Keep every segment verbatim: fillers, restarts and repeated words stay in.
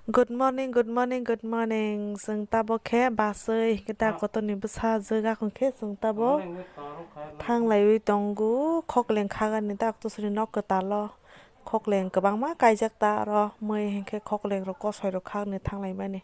Good morning, good morning, good morning. Chwng tabok khe baswi hwnkhe ta kotorni bwsa jwk, akon khe chwng tabok thanglaiwi tongo. Khokleng khagani ta kotorni nok kwtalo. Khokleng kwbangma kaijak ta oro mui hwnkhe khokleng rok kosoi rok khagani thanglaimani.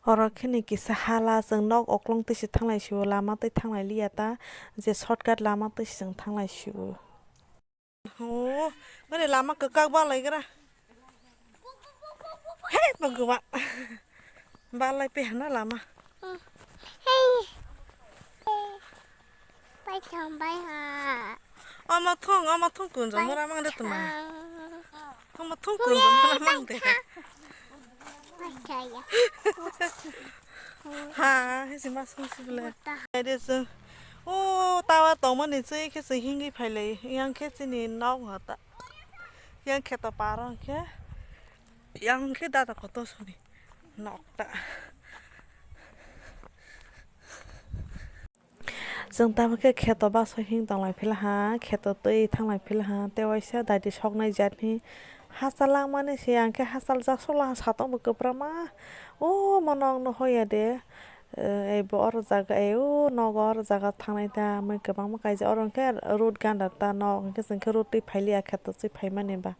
Oro khini kisa hala, chwng nok oklong twi se thanglai sio, lama twi thanglai liya ta, je shortcut lama twi se chwng thanglai sio. Oh, mani lama kwkak balai gra. Hey, pagwa. Balai pe hana lama. Hey. Pai thang bai ha. Omo thung, omo thung kunjang mora mang de tuma. Omo thung kunjang mora mang de. Pai thang ya. Ha, hisi ma sung si bele. Ai de sung. O, tawa tongmani chwi khe chwng hingwi phailai. Yang khe chini nok hota. Yang khe to paro khe. Yang khe dada koto suni. Nok ta. Chwng tamo khe kheto baksa hing tonglai phila ha, kheto twi thanglai phila ha, tei waisa daidi soknai jat hi hachal langmani se, ang khe hachal jak sokla ha, satung bo kwbra ma. O mono ang no hoya de, eh, ebo oro jaga, eh, o nogo oro jaga thangnai ta, mui kwbangma kaijak, oro hwnkhe road ganda ta, nok hwnkhe chwng khe road twi phailiya, kheto twi phaimani ba.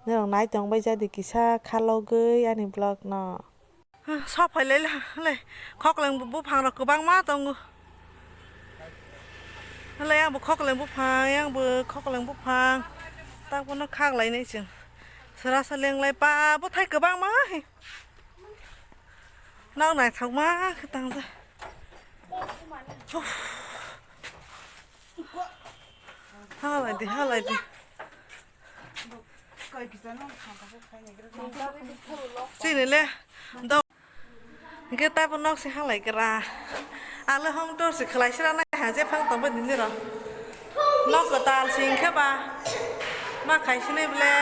Norok nai tongbai jadi kisa khalogwi ani vlog no. Sok phai lai le, le, khokleng bu-, buphang rok kwbangma tongo. Le, yang bo khokleng buphang, yang bo khokleng buphang. Tak bono khak lai nai chwng. Sera sa leng lai pa, bo thai kwbangma he. Nok naithok ma khe tang ja. Uff. Ha lai di, ha lai di. Chini le do. Hingke taibo nok se halai kera. Ale hong tor se khlai sira nai ha je phang tongba dini ro. Nok kwtal se hingke ba. Ma khai sinai ble.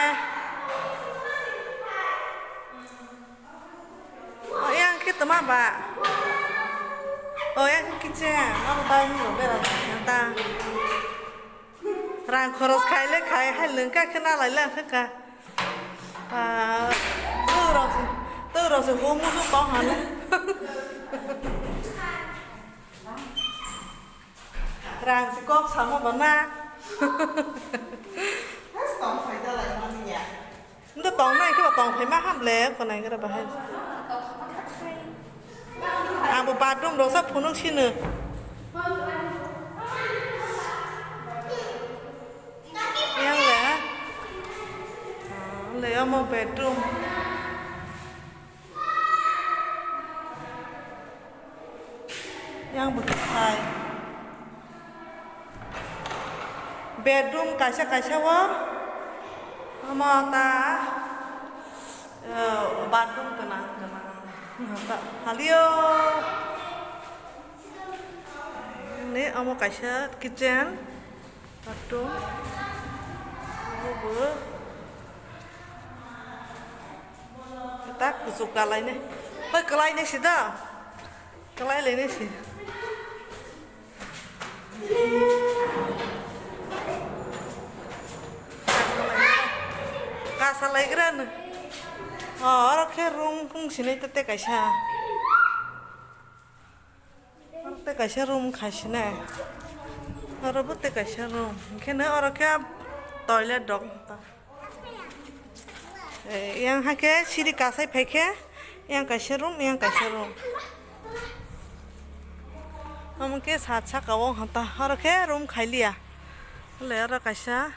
O yang khe toma ba. O yang khe kitchen. Abo dining room bera ta. Rang khoros khai le khai, hai lwng kha khe na lai le ang kha kha. Ah, tu rok se, tu rok se hu musu tong ha le. Rang se kok samo ba na. Tong phai da lai mani ya. Nda tong nai khe ba tong phai ma ham le, ko nai gra bahai. Ang bo bathroom rok sa phunuk sino. Yang le, ha? Ah, le amo bedroom. Yang bo hai. Bedroom kaisa kaisa o. Omo ta, eh, bathroom gwnang gwnang. Ta halio. Ni omo kaisa kitchen, bathroom. Omo bo. Tak kuchuk kalainai. Hoi, kalainai si da. Kalai lainai si. Kasa laigra no. Oh, oro khe room kung sinai tete kaisa. Oro tei kaisa room khai sinai. Oro bo tei kaisa room. Hingke no oro khe toilet rok. Eh, yang hakhe siri kasai phaikhe, yang kaisa room, yang kaisa room. Omo khe sat saka o hwnta, oro khe room khailiya. Le oro kaisa,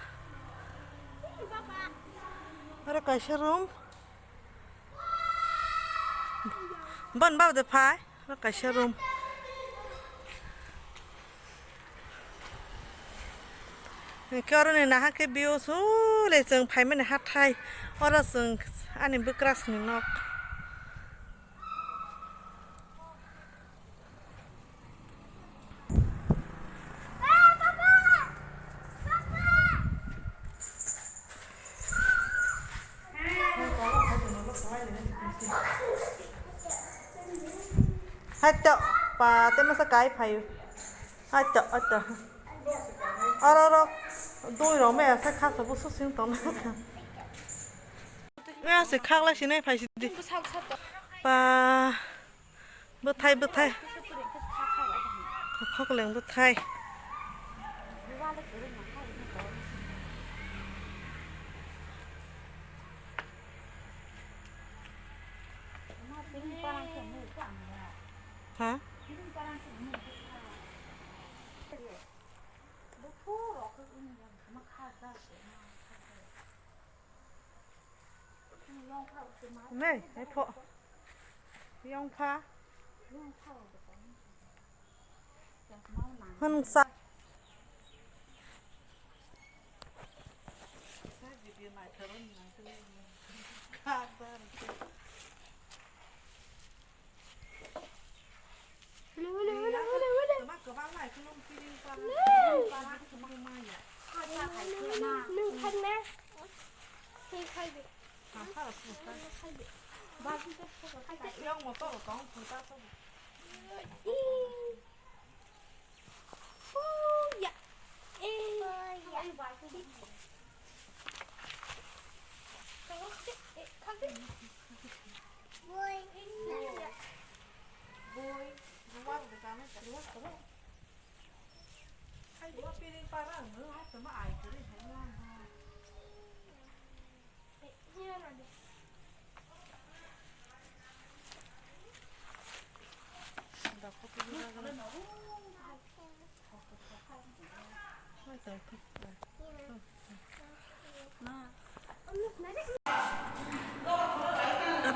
oro kaisa room. Bon bab de phai. Oro kaisa room. Hingke oro ni nahar khe view sole chwng phaimani hathai. Oro chwng ani bwkrasni nok. Haito, pa, te masa kai phaio. Haito, haito. Oro, oro, dui rok me asa khasa busu sing tong. Nga se khaklai sinai phai sidi. Ba, bwthai, bwthai. Khokleng bwthai. Ha? Nei, ai pho. Yong pha. Hwn sa.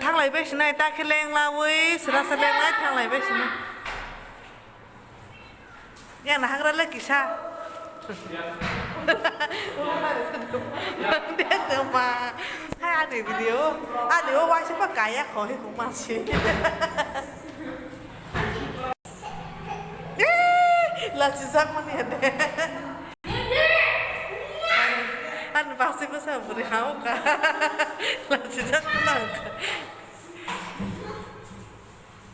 Thanglai bai sinai, ta khe leng laui, sra sra leng lai thanglai bai sinai. Yang na hagra le kisa. Dia tu ma. Hai adi video. Adi o waisa pa kaya kho he kuma si. Eh, la si sak mani ade. An basi basa buri hau ka. La si sak mani.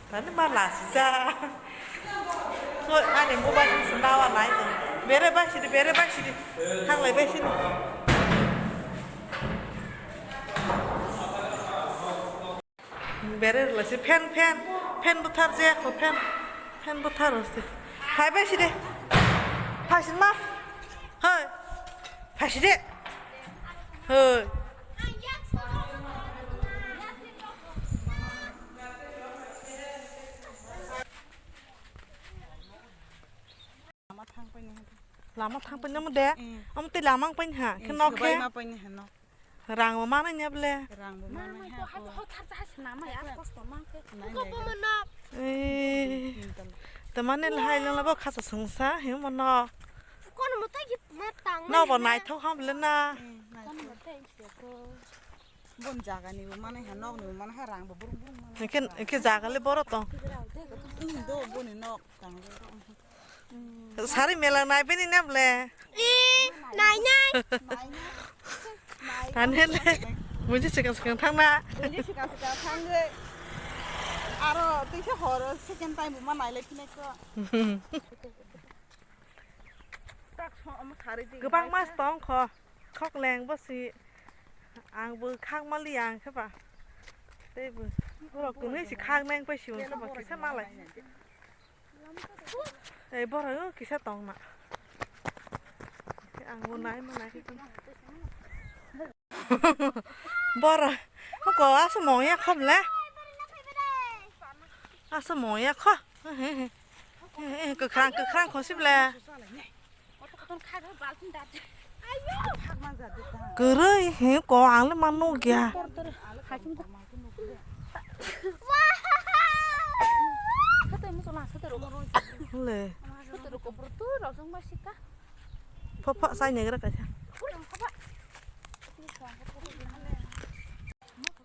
Tani ma lasijak. Ani mobile se nawa nai tong. Bere bai sidi, bere bai sidi. Thanglai bai sidi. Bere lasi fan, fan, fan buthar je ko fan, fan buthar se. Hai bai sidi. Phai sidi ma. Hai. Phai sidi. Hai. Lama thang paini ha. Lama thang paini mo de. Eh. Am tei lama paini ha. Eh, khe nok khe. Bai ma paini ha nok. Rang bo mana nya ble. Rang bo mana ha. Ko ha ko thar cha ha se nama ya kosto mang khe. Ko ko mo nok. Eh. Tamane lahai lang labo khasa sungsa he mo nok. Kono mo tei ma tang. No bo naithok ham le na. Eh, naithok. Kono mo tei se ko. Bon jaga ni bo mane ha, nok ni bo mane ha, rang bo brum brum mane. Eke, eke jaga le boro tong. Indo boni nok tang. Sari mela nai bini nam le. E, nai nai. Tane le. Muji sikang sikang thang na. Muji sikang sikang thang le. Aro tisa hor second time bo ma nai le kine ko. Kwbang mas tong kho. Khok leng bo si ang bo khak mali ang khe ba. Tei bo borok tongwi si khak nang pai si khe ba kisa malai. Ei borok kisa tong na. Ang bo nai ma nai khe. Borok ko asa mong ya khom le. Asa mong ya kho. Kwkhwrang kwkhwrang kho si ble. Kwrwi he ko ang le ma nugya. Le. Pho pho sai negra kaisa.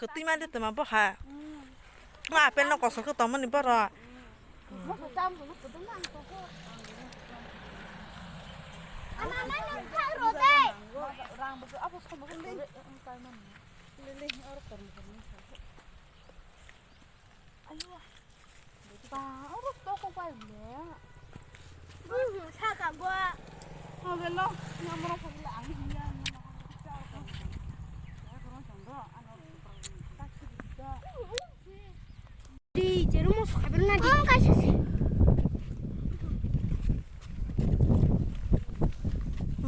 Kwtwi ma de tama bo ha. Ma apple no kosok khe tongmani borok. Ba, oro to ko pai le. Saka go. Ho belo, namro ko le ang hiya.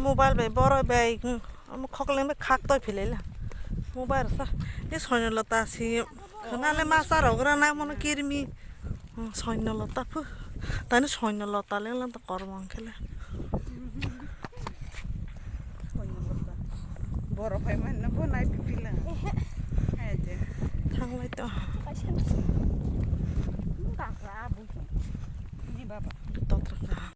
Mobile bai borok bai, hmm, omo khokleng bai khak toi philai la. Mobile sa. Ni soino lota si. Khana le masa rok ra na mono kirmi. Hmm, soino lota phu. Tani soino lota le la to kormo angkhe le. Borok hai man no bo nai pipila. Hai je. Thanglai to. Ni baba. Totrak.